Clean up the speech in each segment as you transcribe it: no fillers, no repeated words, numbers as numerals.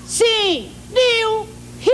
姓刘兄。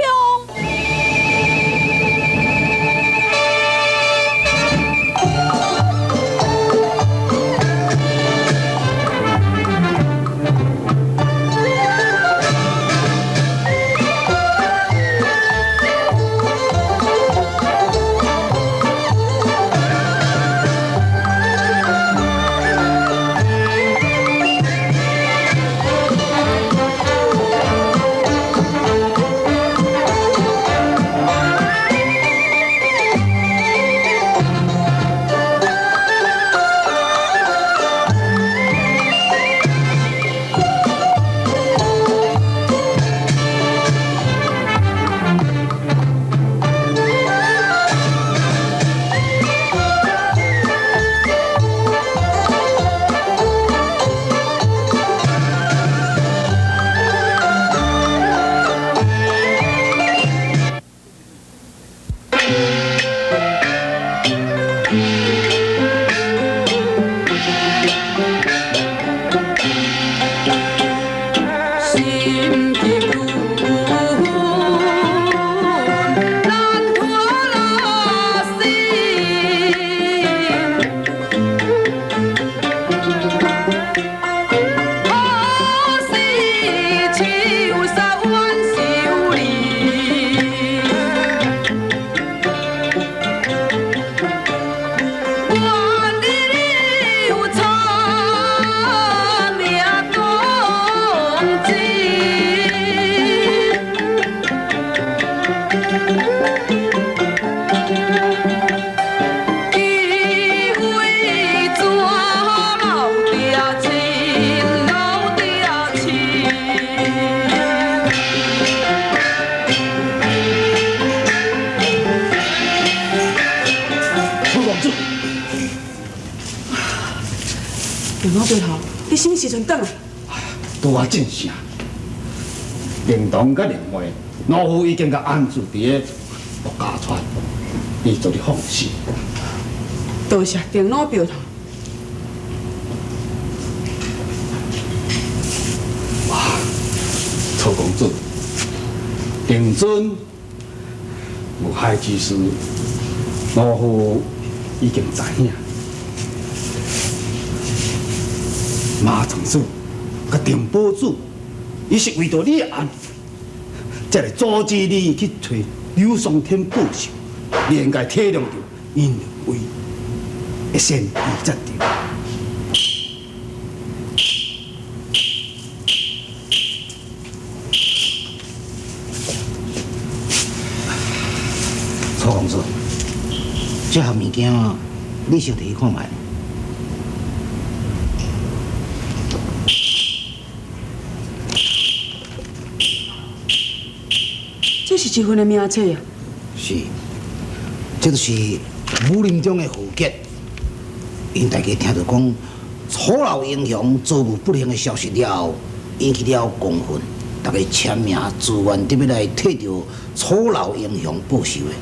心急如焚，难脱罗心。何时秋沙怨愁里？愿你流长命公子。机会怎老爹亲，老爹亲。楚公子，电脑对头，你啥物时阵转来？拄仔进城，灵堂佮灵会，老夫已经共安置伫个陆家村，你做你放心。多谢电脑标头。楚公子，定准有害之事，老夫已经知影。马长子佮丁宝子，伊是为著你的安，才来阻止你去揣刘松天报仇。你应该体谅著𪜶两位的善意才对。楚公子，這項物件你先提去看覓。這是一份的名冊啊！是，這就是武林中的豪傑。𪜶大家聽著講楚老英雄遭遇不幸的消息了後，引起了公憤，大家簽名自願得欲來替著楚老英雄報仇的。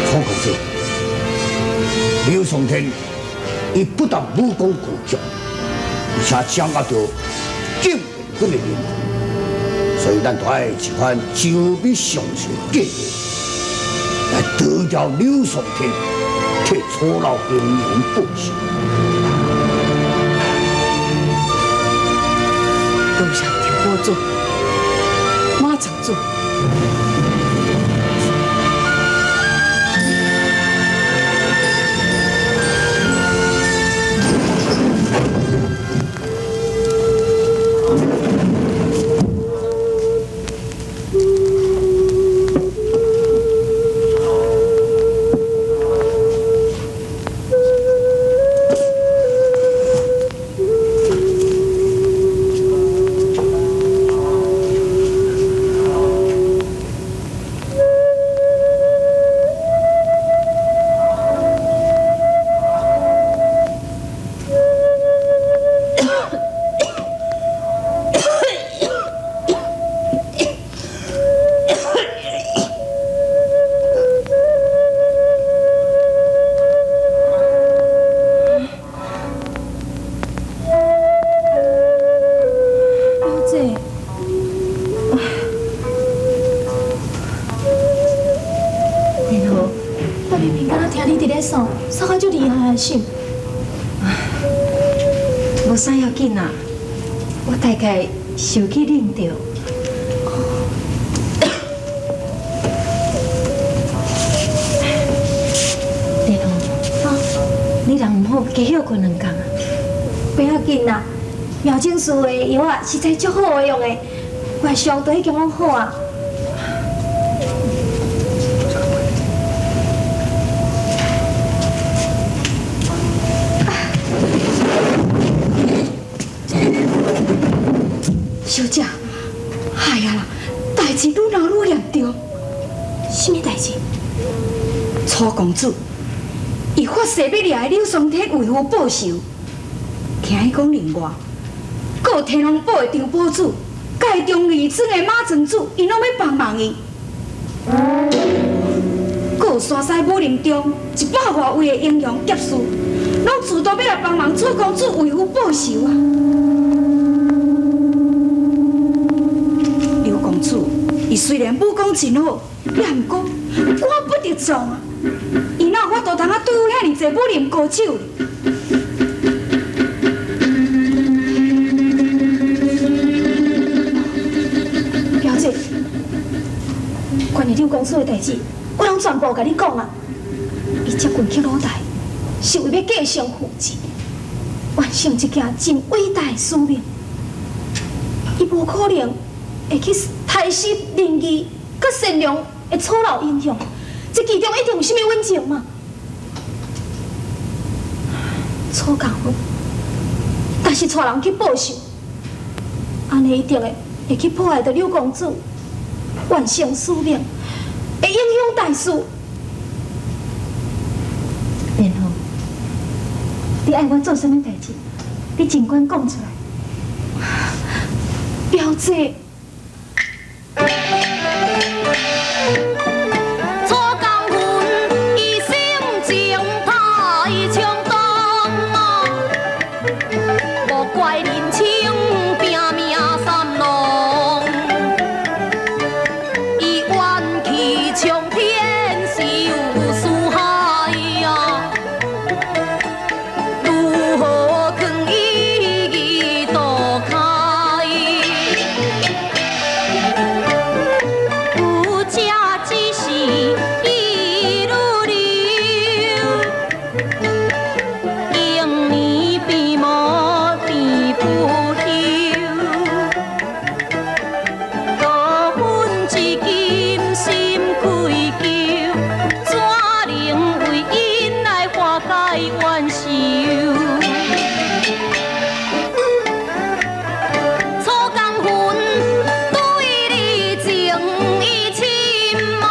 楚公子，劉松天，伊不但武功高強，而且掌握著正面軍的靈魂，所以咱就愛一番周密詳細的計劃，來除掉劉松天，替楚老英雄報仇。多謝田寶祖、馬長祖。扫，扫甲足厉害的是？无啥要紧啊，我大概受去冷著。莲红，你人毋好加歇睏两工啊。不要紧啦，妙正寺的药啊，实在足好用的，我的伤都已经拢好啊。小姐，哎呀啦，代志愈闹愈严重。什么代志？楚公子，伊发誓欲掠柳松天为夫报仇。听伊讲，另外，阁有天龙堡的张堡主，佮伊中义庄的马庄主，𪜶拢欲帮忙伊。阁有山西武林中100外位的英雄侠士，拢自动欲来帮忙楚公子为夫报仇啊！刘公子，伊虽然武功真好，也毋过我不得壮啊！伊哪有法度通啊对付遐尔济武林高手？表姐，关于柳公子的代志，我拢全部共你讲啊。伊接近去鲁台，是为欲继承父志，完成一件真伟大的使命。伊无可能会去刣死仁义、阁善良的楚老英雄，这其中一定有啥物隐情嘛？楚公子，但是带人去报仇，按呢一定会去破坏著柳公子完成使命，会影响大事。莲红，你爱我做啥物代志？你尽管讲出来。表姐。楚江云，伊心情太冲动啊，无怪人生拼命三郎，伊冤气冲天受四海啊，如何劝伊躲开？有这只是一路流，经年变无变不休，多分一金心愧疚，怎能为𪜶来化解冤仇？楚江云对你情意深啊，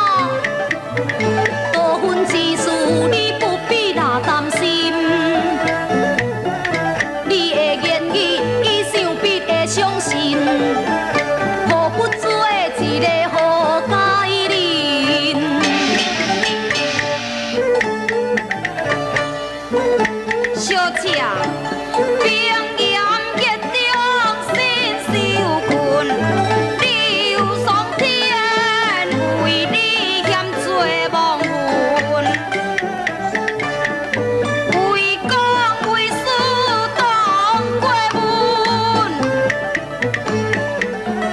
多分之事你不必啦担心。你的言语，伊想必会相信，何不做一个好佳人？小姐，冰严结中心受困，柳霜天为你险做亡魂，为公为私当过问，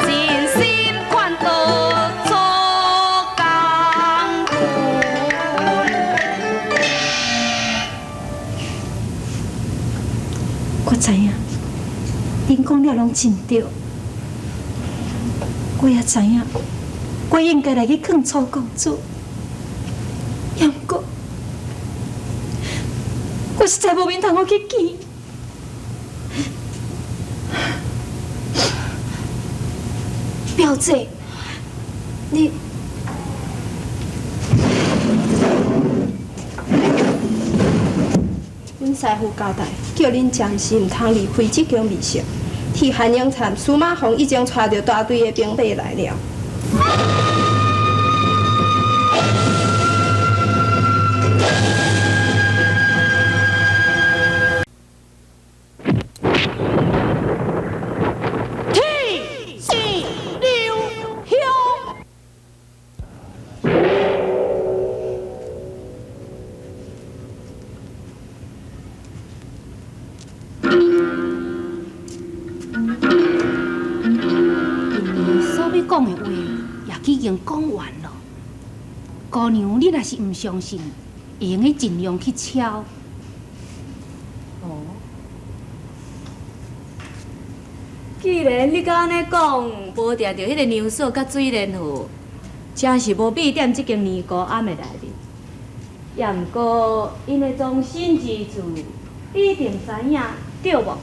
真心劝导楚江云。我知影，恁讲了拢真对，我也知影，我应该来去劝楚公子，也毋过，我实在无面通好去见。表姐，你。阮师傅交代，叫恁暂时毋通离开这间密室。替韩英灿、司马凤已经带著大队的兵马来了。天是刘兄。欲讲的话也已经讲完了。姑娘，你若是毋相信，会用得尽量去抄。哦，既然你敢按呢讲，无定著彼个娘嫂佮水莲荷，真是无秘踮这间尼姑庵的内面。也毋过，𪜶的藏身之处，你一定知影，对无？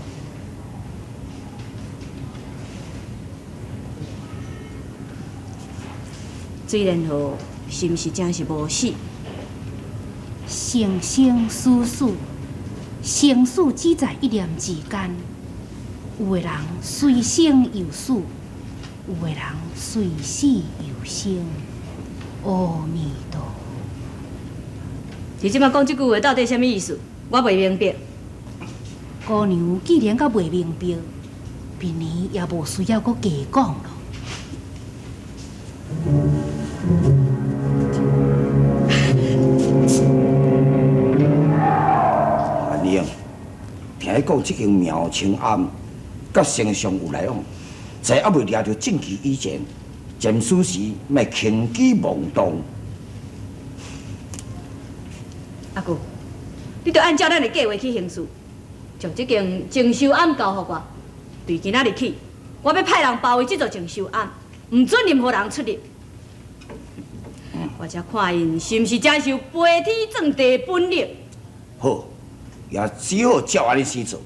水莲荷是毋是真是无死？生生死死，生死只在一念之间。有的人随生又死，有的人随死又生。阿弥陀佛。你这摆讲这句话到底啥物意思？我袂明白。姑娘既然阁袂明白，明年也无需要阁加讲咯。韩英，听讲这间妙清庵佮丞相有来往，在犹未掠著证据以前，暂时时莫轻举妄动。阿姑，你著按照咱的计划去行事，将这间静修庵交予我。对今仔日起，我欲派人包围这座静修庵，毋准任何人出入。我才看𪜶是毋是真是有飞天撞地的本领。好，也只好照按呢去做。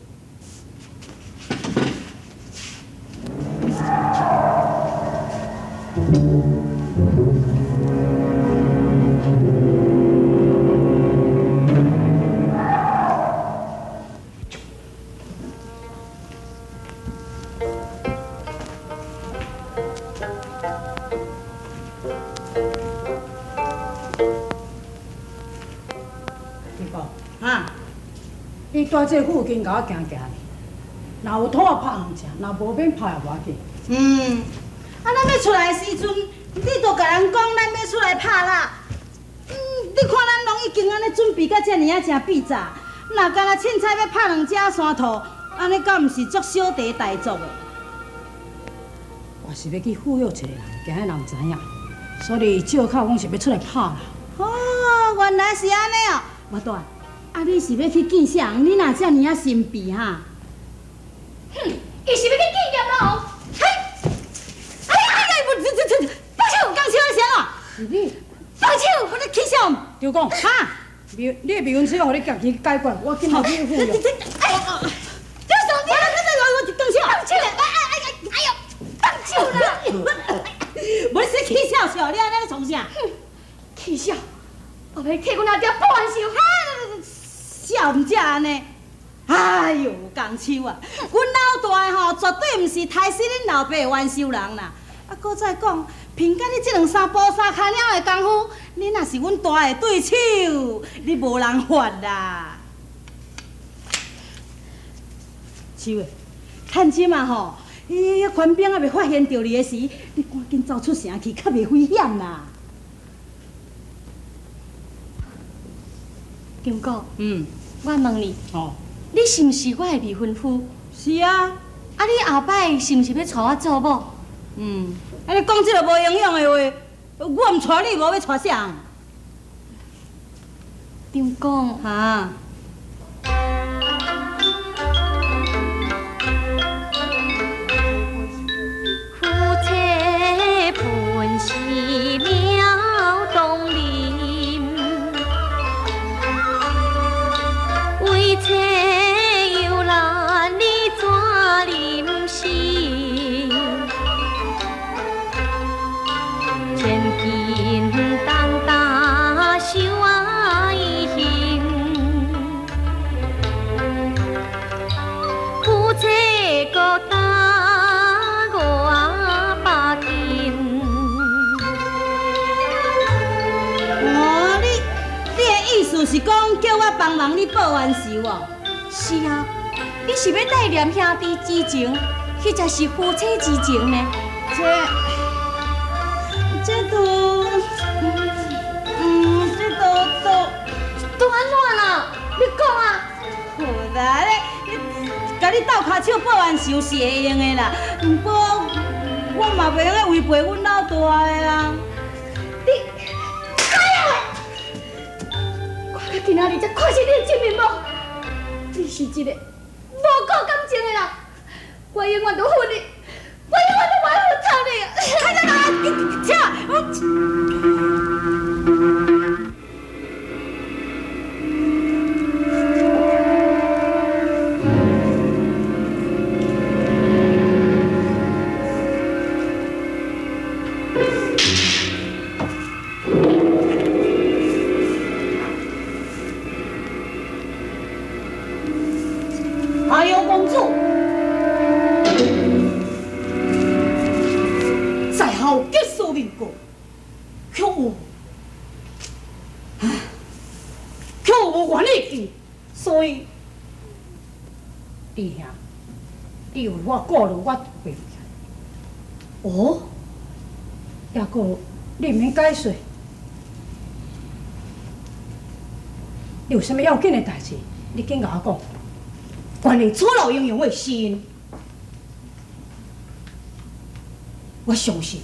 伊蹛这附近共我行行呢，若有土仔拍两只，若无免拍也无要紧。啊，咱欲出来的时阵，你就共人讲咱欲出来拍啦。你看咱拢已经按呢准备甲遮尔仔正秘早，若干焦凊彩欲拍两只山兔，按呢敢毋是足小题大做的？我是欲去赴约一个人，惊彼人知影，所以借口讲是欲出来拍啦。哦，原来是按呢哦，无大。啊！你是欲去见啥人？你若遮尔仔神秘哈？哼，伊是欲去见阎王。嘿，哎哎哎！不，这这这，放手！讲手你啥咯？是你。放手！我咧起笑。张讲。哈？你的未婚妻，予你家己解决，我今仔去赴约。哎，张松，你我放手！放手！哎哎哎哎呦，放手啦！无你说起笑笑，你按呢咧创啥？哼，起痟！我欲替阮阿爹报冤仇。笑毋才按呢？哎哟，江秋啊，阮老大的吼，绝对毋是刣死恁老爸的冤仇人啦！啊，阁再讲，凭甲你这两三步三跤鸟的功夫，你若是阮大的对手，你无人法啦！秋的，趁这马吼，彼官兵犹未发现著你的时，你赶紧走出城去，较袂危险啦！张哥，我问你，你是毋是我的未婚夫？是啊。啊，你后摆是毋是欲娶我做某？啊，你讲这个无营养的话，我毋娶你，无欲娶啥人？张公，哈。夫妻本是鸟东邻，为妻又难你怎忍心？千斤重担受爱心，夫妻孤担500斤。哦，你的意思是讲叫我帮忙你报冤仇哦？是啊，你是欲代念兄弟之情，或者是夫妻之情呢？这都，这都都都按怎啦？你讲啊！好啦，你，共你斗跤手报冤仇是会用的啦，毋过我嘛袂用得违背阮老大的啊。你，哎呀！我到今仔日才看清你的真面目，你是一个无顾感情的人，我永远都恨你，我永远都袂恨透你。开始啦，请我。哎呦，公主，在下结束面过，却有，却有无愿意见，所以，弟兄，你为我顾虑，我袂起。哦，抑阁你毋免解释，你有啥物要紧的代志，你紧共我讲。关于楚老英雄的死因，我相信，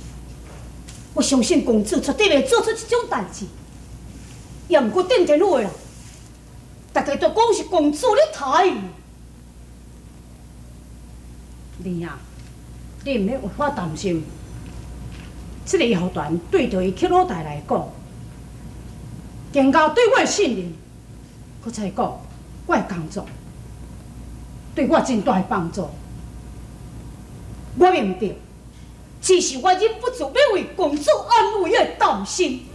我相信公子绝对袂做出这种代志。也毋过顶天府的人，大家都讲是公子咧杀伊。你啊，你毋免为我担心。这个谣传对著伊克老大来讲，更加对我的信任，阁再讲我的工作。对我真大的帮助，我明白，只是我忍不住欲为公主安危的担心。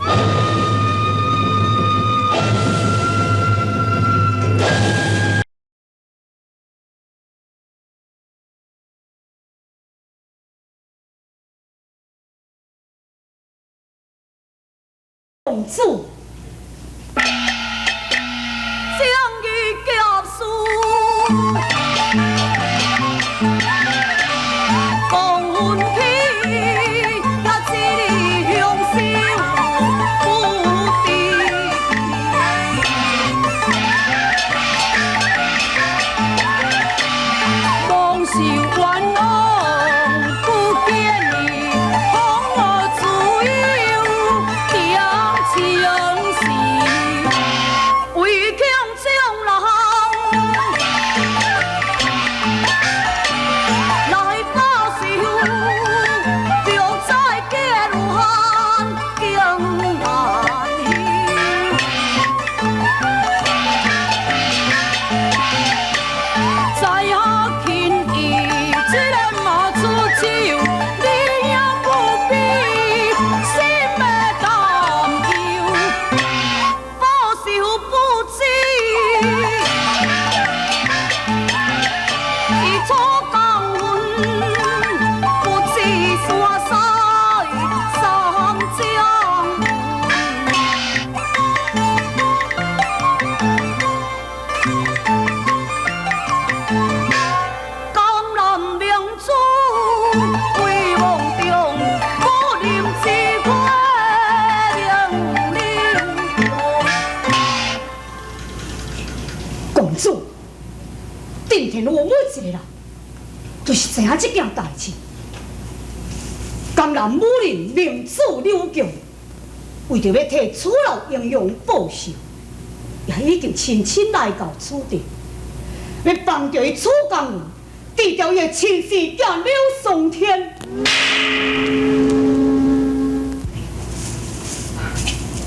公主。就是知影这件代志，江南武林名主刘强，为著欲替楚老英雄报仇，也已经亲亲来到此地，欲帮著伊楚江云，治掉伊的亲生囝刘松天。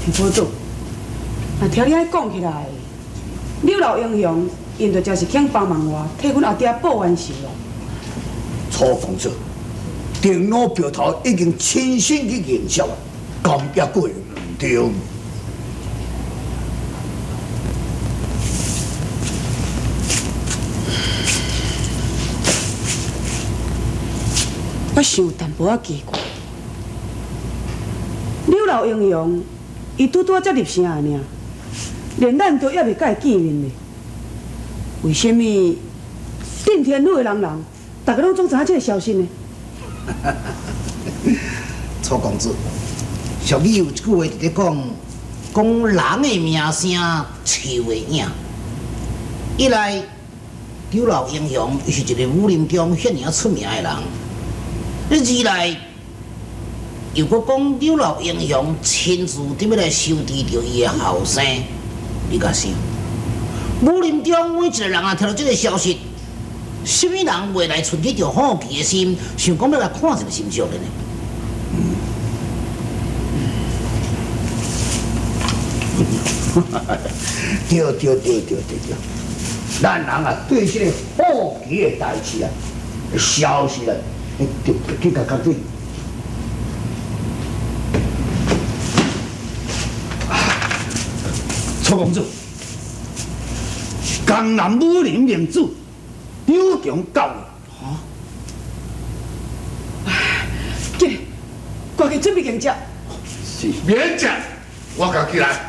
田婆子，若听你按呢讲起来，刘老英雄𪜶就真是肯帮忙我，替阮阿爹报冤仇咯。楚公子，电脑标头已经亲身去验证，敢抑阁会毋对？我想有淡薄仔奇怪，刘老英雄，伊拄拄仔才入城的尔，连咱都犹未佮伊见面咧，为啥物顶天府的人人，大家拢总知影这个消息呢？楚公子，俗语有一句话伫咧讲，讲人的名声，树的影。一来，刘老英雄伊是一个武林中遐尔仔出名的人。你二來又閣講柳老英雄親自佇欲來收治著伊的後生，你共想？武林中每一個人啊，聽著這个消息，啥物人袂來存起著好奇的心，想講欲來看一个沈少年呢？對對對對對對，咱人啊對這个好奇的代誌啊，消息啊，特別去共講對。楚公子，江南武林明主柳強到了。紧，赶紧准备迎接。是，免食，我家己來。